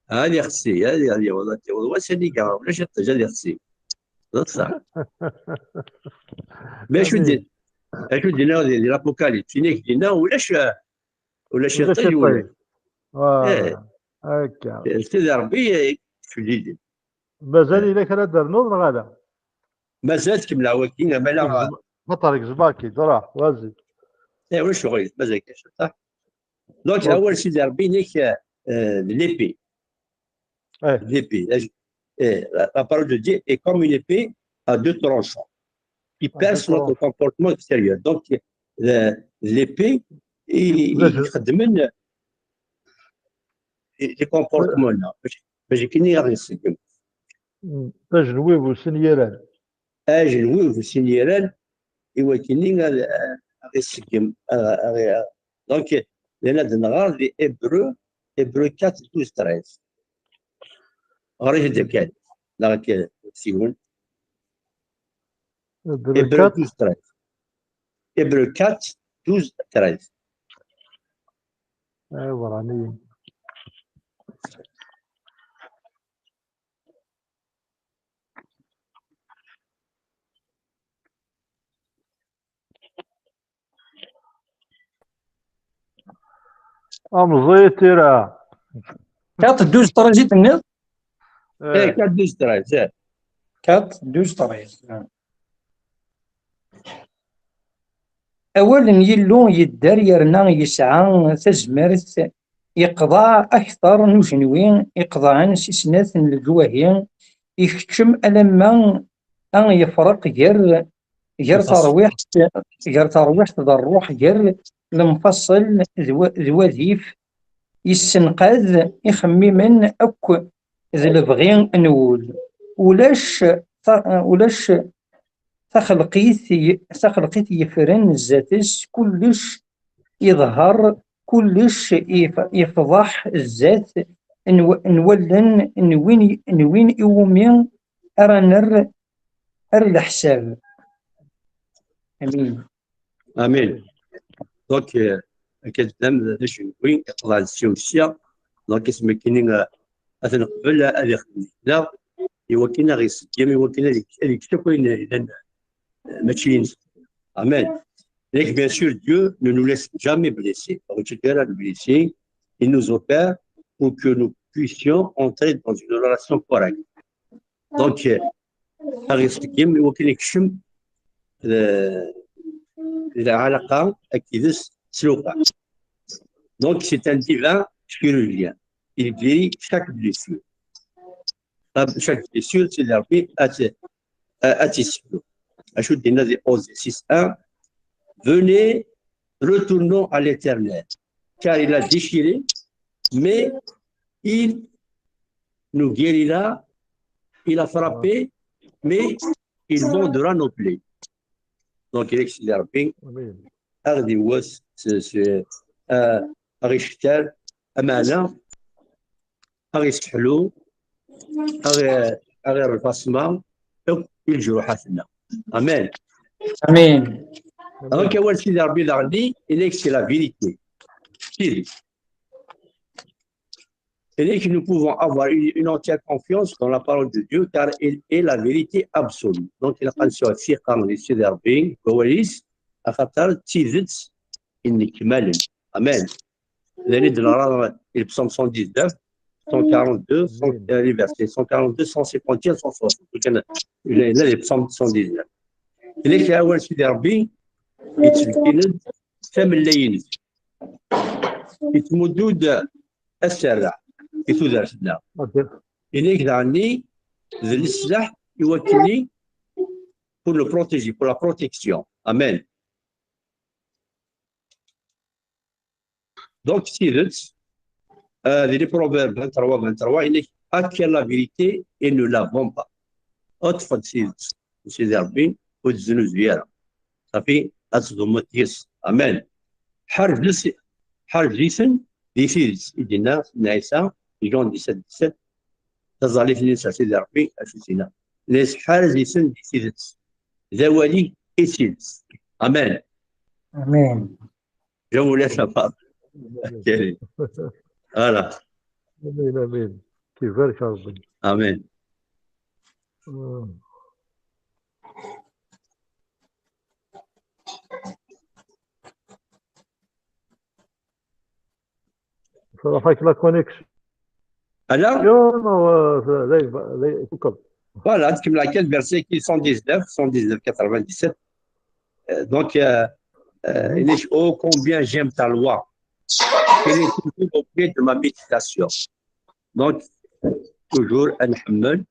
Ad yexsi, ad y-, ad yaweḍ, ad yaweḍ wass aniga ulac iṭij ad yexsi. D ṣṣeḥ. Mais acu d-, acu d-yenna di, di l'Apocalypse? Yenna-k dinna ulac, eh, ulac iṭij, ulac iṭij. Voilà. Eh. Akka. Sidi Ṛebbi, eh, cdiden. Mazal yella kra ad d-ternuḍ neɣ ala? Mazal tkemmel waki, amala. Xaṭer gzem-, xaṭer gzem-, aki, ḍra, vas-y. Eh, ulac ccɣel, mazal kan ciṭ. Donc, awal Sidi Ṛebbi, nek, eh, de l'épée. Eh. De l'épée. La, eh, la, la parole de Dieu est comme une épée à deux tranchants, qui perce notre comportement extérieur. Donc, eh, l'épée, i, i, ixeddmen, eh, les comportements-nneɣ. Bac, bac akken i aɣ-iṣeggem. Tajenwiwt n yiran. Ajenwiwt n yiran, i wakken ad, ad aɣ-iṣeggem, ad, ad, ad, donc, llan ad nɣer di Hébreux, Hébreux quatre, douze, treize. Ɣer-it-id kan, neɣ k-, siwen. Hébreux quatre, douze, treize. Hébreux quatre, douze, treize. Ibraniyen. Amẓi tira. Quatre, douze, treize i tenniḍ? Eh, quatre, douze, treize, eh. Quatre, douze, treize. Awal n Yillu yedder yerna yesɛa tazmert, yeqḍeɛ akteṛ n ujenwi iqeḍɛen si snat n leǧwahi, ikeččem alamma a yefreq gar, gar terwiḥt, gar terwiḥt d ṛṛuḥ, gar lemfaṣel d wa-, d wadif, yessenqad ixemmimen akk d lebɣi n wul. Ulac ta-, ulac taxelqit y-, taxelqit yeffren zdat-s, kullec iḍher, kullec yef-, yefḍeḥ zdat n w-, n wallen n win, n win iwumi ara nerr, ar leḥsab. Amin. Amin. Donc, euh, akka d-tennam d acu n win iqḍeɛ sya u sya. Donc, asmi akken, euh, ad t-neqbel, ad ixdem deg-neɣ, i wakken ad ɣ-iṣeggem, i wakken ad yek-, ad yekkes akk ayen yellan, euh, mačči ines. Amen. Et que, bien sûr, Dieu ne nous laisse jamais blessés. Donc, et cetera, le blessé, il nous opère pour que nous puissions entrer dans une relation correcte. Donc, euh, ad ɣ-iṣeggem i wakken ad yekcem, euh, lɛalaqa akked-s s lewqam. Donc, c'est un divin chirurgien. Il guérit chaque blessure. Chaque blessure, c'est Rabbi ad, ad tt-yessefru. Acu d-yenna di Osée six un? Venez, retournons à l'Éternel, car il a déchiré, mais il nous guérira, il a frappé, mais il vendra nos plaies. Donc, il est Rabbi, amen, ad ɣ-iwwet s, s, euh, ad ɣ-icekter, ameɛna, ad ɣ-isseḥlu, ad ɣ-, ad ɣ-irr lbasma akk i leǧruḥat-nneɣ. Amen. Amen. Donc, awal Sidi Ṛebbi daɣen, yenna-k c'est la vérité. Sidi. Et que nous pouvons avoir une, une entière confiance dans la parole de Dieu, car elle est la vérité absolue. Donc, il a fait sur Sidi Ṛebbi, wawal-is, axaṭer d tidet inekmalen. Amen. Llan i d-neɣra le psaume cent dix-neuf, cent quarante-deux, cent, euh, les versets cent quarante-deux, cent cinquante et un, cent soixante. Kan, il est là, le psaume cent dix-neuf. Yenna-k awal Sidi Ṛebbi, yettbeggin-d tamella-ines. Yettmuddu-d asarra i tudert-nneɣ. Ok. Yenna-k daɣen d leslaḥ i wakken pour le protéger, pour la protection. Amen. Donc, s tidet, euh, di les Proverbes vingt-trois, vingt-trois, yenna-k, acquiert la vérité et ne la vends pas. Ṭṭef-d tidet, Sidi Ṛebbi, ur tt-znuzu ara. Safi, ad tḍemmeḍ yes. Amen. Ḥerz-, ḥerz-iten di tidet, i d-yenna Sidna Ɛisa, di Jean dix-sept dix-sept, Taẓallit-nni s Sidi Ṛebbi, acu s-yenna? La yesḥarez-iten di tidet. D awal-ik i d tidet. Amen. Amin. Jean Moulin Sapar. Voilà. Amin, amin. Kibarek Ṛebbi. Amen. Truḥ-ak la connexion. Ala? Non, non, euh, là, il va, là, il faut comme- Voilà, tkemmel kan verset-agi cent dix-neuf, cent dix-neuf quatre-vingt-dix-sept. Euh, donc, euh, euh, il dit, oh, combien j'aime ta loi. Elle est toujours au pied de ma méditation. Donc, toujours, ad nḥemmel,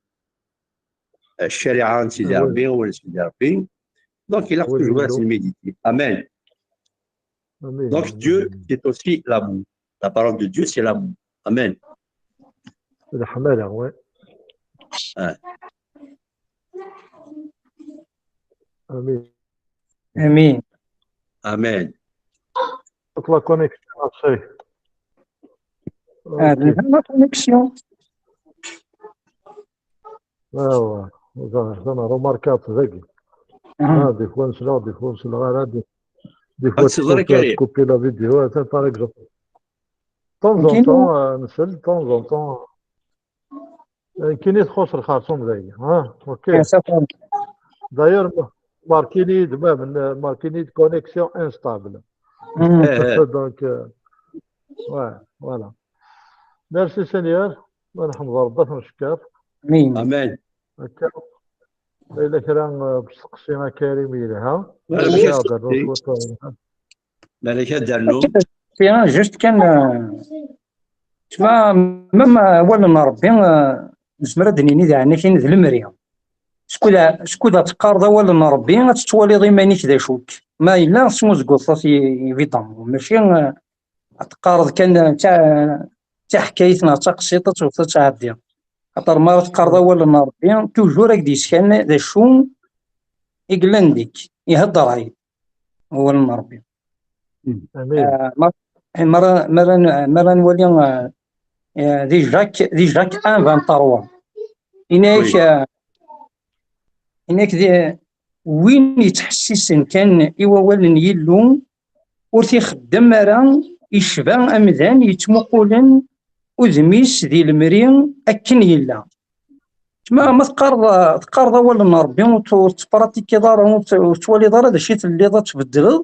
euh, ccariɛa n Sidi Ṛebbi, wala Sidi Ṛebbi. Donc, il a toujours à se méditer. Amen. Amin. Donc, Dieu, c'est aussi l'amour. La parole de Dieu, c'est l'amour. Amen. Leḥmala, ouais. Ah. Amin. Amin. Amen. Donc, la connexion, c'est. Ah, la connexion. Ah, ouais. C'est remarquable, c'est vrai. Ah, des fois, on se lance, des fois, on se lance, des, des fois, tu peux couper la vidéo, attends, par exemple. De temps en temps, euh, de temps en temps. Kini txuṣ lxerṣum dagi, hein? Ok. D'ailleurs, marqué-d, marqué-d connexion instable. Donc, euh, ouais, voilà. Merci Seigneur. Ma nḥemd Ṛebbi, ad t-neckeṛ. Amin. Amen. Akka. Ma yella kra, euh, n usteqsi a Karim yelha. Malak ad d-rnu. Juste kan, euh, tma, même awal n Ṛebbi, euh, nezmer ad d-nini daɛni kan d lemri. Skud, skud ad teqqareḍ awal n Ṛebbi, ad tettwaliḍ iman-ik d acu-k. Ma yella tesmuzguteḍ i, i biṭam, mačči, euh, ad teqqareḍ kan, euh, d ta-, d taḥkayt neɣ d taqsiṭ, ad tewteḍ ad tɛeddiḍ. Axaṭer mi ara teqqareḍ awal n Ṛebbi, toujours ad k-d-yeskan d acu i yellan deg-k. Iheddeṛ-ak-d awal n Ṛebbi. Amin. Ah, ma, ma ara, ma ara, ma ara nwali, ah, ah, di Jacques, di Jacques un vingt-trois. Yenna-ak, ah, yenna-ak di, win yettḥessisen kan i wawal n Yillu, ur t-ixeddem ara, yecba amdan yettmuqulen udem-is di lemri akken yella. Tma, ma teqqareḍ, teqqareḍ awal n Ṛebbi, ur t-, ur tettpratikiḍ ara, ur t-, ur tettwaliḍ ara d acu i telliḍ ad tbeddleḍ,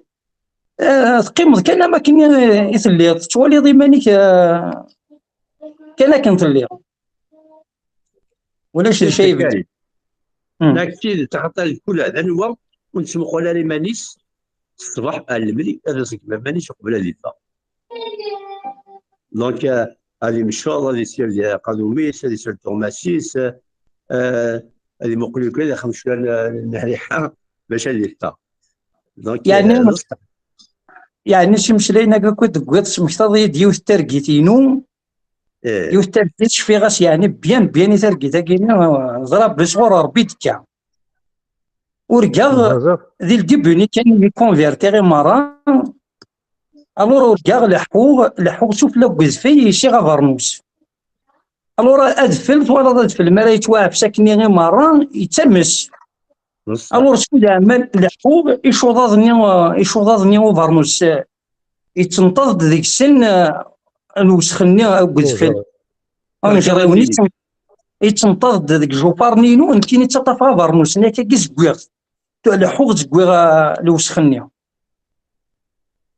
eh, teqqimeḍ kan am akken i, i telliḍ, tettwaliḍ iman-ik, eh, kan akken telliḍ. Ulac d acu ay ibeddlen. Hmm. Nekk d tidet, axaṭer kul d anwa ur nettmuqul ara iman-is, ṣṣbeḥ ar lemri ad iṣeggem iman-is uqbel ad yeffeɣ. Donc, euh, ad imecceḍ, ad isird iqadum-is, ad isird tuɣmas-is, euh, ad imuqel ukan, ad ixdem cwiya n, n rriḥa bac ad yeffeɣ. Donc, Yeɛni, euh, yeɛni s imeslayen-agi akk i d-tewwiḍ, tesmektaḍ-iyi-d yiwet n targit-inu, eh, yiwet n targit cfiɣ-as, yeɛni, bien, bien i targit-agi-nni, euh, ẓriɣ belli sɣur Ṛebbi i d-tekka. Urgaɣ, Mazal. Di le début-nni kan i convertiɣ i merra, alors urgaɣ leḥḥuɣ, leḥḥuɣ sufella n wedfel, yessiɣ abernus. Alors adfel, twalaḍ adfel, mi ara yettwaɛfes akkenni i merra, yettames. neṣṣ. Alors skud ɛmal leḥḥuɣ, icuḍaḍ-nni, icuḍaḍ-nni ubernus, eh, yettenṭaḍ-d deg-sen, eh, lwesx-nni n wedfel. Anejriw-nni yetten-, yettenṭaḍ-d deg ijufaṛen-inu, nekkini ttaṭṭafeɣ abernus-nni akka i zewwiɣ-t. Leḥḥuɣ zewwiɣ, ah, lwesx-nni.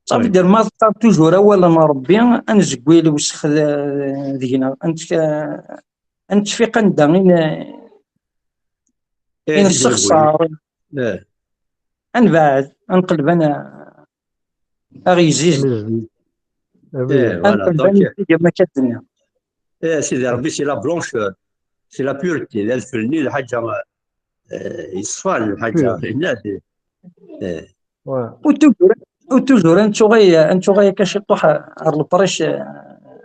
Ça veut dire, ma teqqar toujours awal n Ṛebbi, ad nezewwi lwesx d-, deg-neɣ, ad net-, ad nettfiq anda i n-, i nessexṣar, Eh, ad nebɛed, ad nqelleb ad n-, ad ɣ-yezziz. Mizdi. eh, Ad voilà, nqelleb donc, ad nzig am akka d-nniɣ. Eh, Sidi Ṛebbi, c'est la blancheur, c'est la pureté. D adfel-nni, lḥaǧa, eh, yeṣfan, lḥaǧa, Pure. yenna-d. Eh, Ouais. Ur toujours, ur toujours, ad nettuɣay, ad nettuɣay akka ciṭuḥ ar lepriche,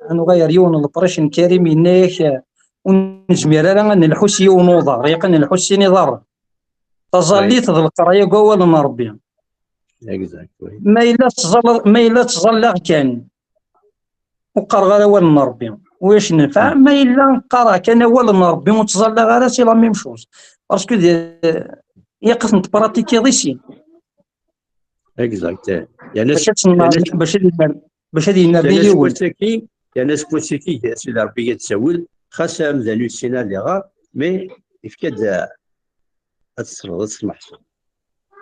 ad nuɣay ar yiwen n lepriche n Karim, yenna-yak, ur nezmir ara ad nelḥu s yiwen uḍar, ilaq ad nelḥu s sin iḍarren. Taẓallit d leqraya deg wawal n Ṛebbi. Exact, oui. Ma yella ttẓalla-, ma yella ttẓallaɣ kan, ur qqareɣ ara awal n Ṛebbi. Ulac nnfeɛ, ma yella qqareɣ kan awal n Ṛebbi ur ttẓallaɣ ara, c'est la même chose. Parce que d- ilaq ad ten-tpratikiḍ ici. Exact. Yerna Bac ad tsemmeṛ, bac ad yennerni, bac ad yennerni yerna seg yiwen. wass-agi, yerna seg wass-agi, Sidi Ṛebbi ad tsawel, xas amdan ur yessin ad iɣer, mais yefka-d uh, ad tesleḍ, ad tesmeḥseḍ.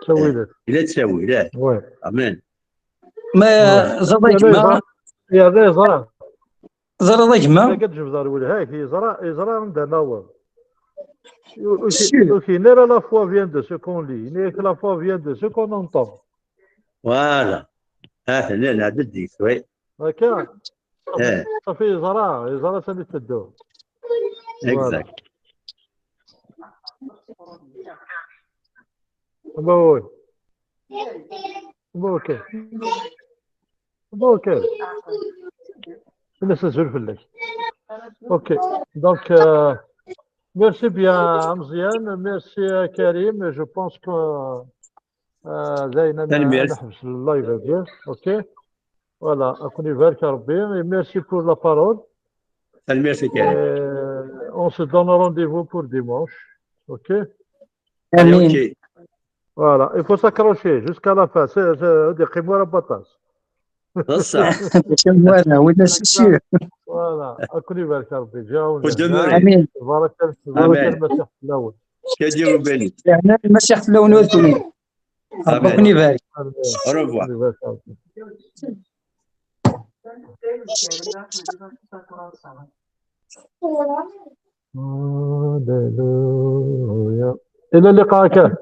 Ttawilat. Ila ttawil, ah. Ouais. Amen. Ma ẓriḍ a gma, Yerna yeẓra. ẓriḍ a gma, Akka tjebdeḍ lwelha-k, yeẓra, yeẓra anda naweḍ. Ur Sûr. ur yenna ara la foi vient de ce qu'on lit, il dit que la foi vient de ce qu'on entend. Voilà. Ah, nɛedda-d deg-s, oui. Akka, Eh, صافي yeẓra, yeẓra sani teddu. Exact. Bon, oui. Bon, ok. Bon, ok. Ila azul fell-ak. Ok. Donc, euh, merci bien, Amzian. Merci, euh, Karim. Je pense que euh, dayen, ad Tanemmirt. neḥbes le live. Ok. Voilà. Ad ken-ibarek Rebbi. Et merci pour la parole. Tanemmirt a Karim. Euh, on se donne rendez-vous pour dimanche. Ok. Allez, amin. Ok. Voilà. Il faut s'accrocher jusqu'à la fin. C'est, c'est, c'est des Kimura Batas. D ṣṣeḥ. Voilà, oui, c'est sûr. Voilà. Ad ken-ibarek Rebbi. Jaoun. Faut demeurer. Amin. Baraka, Amin. baraka Lmasiḥ fell-awen. Que Dieu vous bénisse. Yeɛna Lmasiḥ fell-awen ur ken-in. Rebbi Amin. ad ken-ibarek. Au revoir. Ad ken-ibarek Rebbi. Aleluya. إلى اللقاء كان.